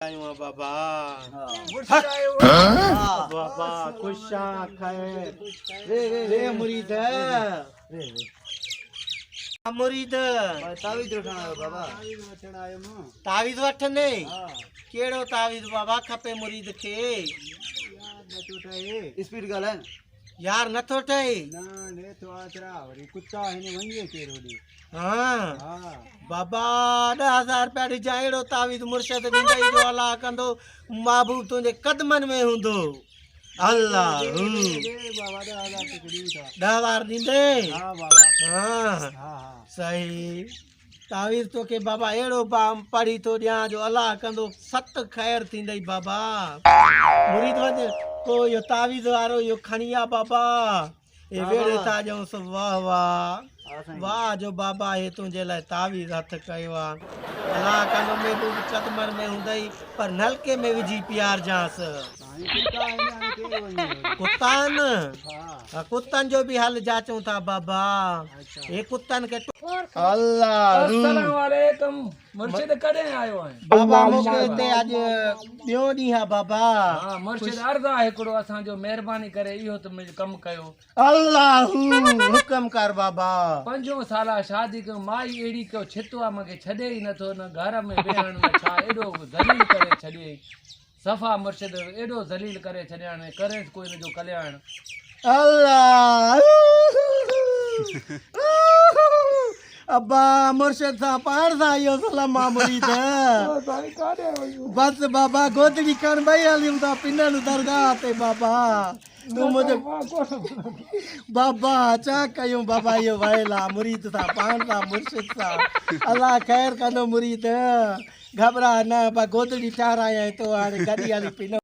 آيو آن بابا. مرشد آيو بابا خوش آن خير. وي مريد. مريد. تعويذ وٺڻ آيو بابا. تعويذ وٺندي؟ ڪهڙو تعويذ بابا کپي مريد کي؟ اسپيڊ ڳالهائي نه. يار نٿو ٺهي. نه نيٺ آترا وري ڪتا هن وڃي ڪير هوڏي. ها بابا 10000 رپيا ڏجان اهڙو تعويذ مرشد ڏيندئي جو الله ڪندو محبوب تنهنجي قدمن ۾ هوندو. الله هو. 10000 ڏيندي؟ ها صحيح تعويذ توکي بابا اهڙو پڙهي ٿو ڏيان جو الله ڪندو ست خير ٿيندئي بابا. مريد وڃ ڪو اهو تعويذ وارو اهو کڻي آ بابا. هي ويڙهي ٿا ڏيونس واهه واهه واهه جو بابا هي تنهنجي لاء تعويذ هٿ ڪيو آ. الله ڪندو محبوب قدمن ۾ هوندئي پر نلڪي ۾ وجهي پيارجانس. ڪتا آهن؟ ها ڪتن جو به حل جاچون ٿا بابا. هي ڪتن کي الله السلام عليڪم مرشد ڪڏهن آيو آهين؟ بابا مون کي هتي اڄ ٻيون ڏينهن آ بابا. ها مرشد عرض آ هڪڙو اسان جو مهرباني ڪري اهو ته منهنجو ڪم ڪيو. الله هو حڪم ڪر بابا. پنجون سال آ شادي ڪيو مائي اهڙي ڪيو ڇتو آ مونکي ڇڏي ئي نٿو نه گهر ۾ ويهڻ نه ڇا ايڏو ذليل ڪري ڇڏيئي صفا مرشد ايڏو ذليل ڪري ڇڏيان ڪريس ڪو ان جو ڪلياڻ. الله ابا مرشد سان پاڻ سان اهو ظلم آ مريد بس بابا گودڙي کڻ ٻئي هليون ٿا پنڻ درگاهه تي بابا تون منهنجو بابا ڇا ڪيون بابا اهو ويل آ مريد سان پاڻ سان مرشد سان الله خير ڪندو مريد گهٻراء نه ابا گودڙي ٺارايائين تو هاڻي گڏي هلي پنون.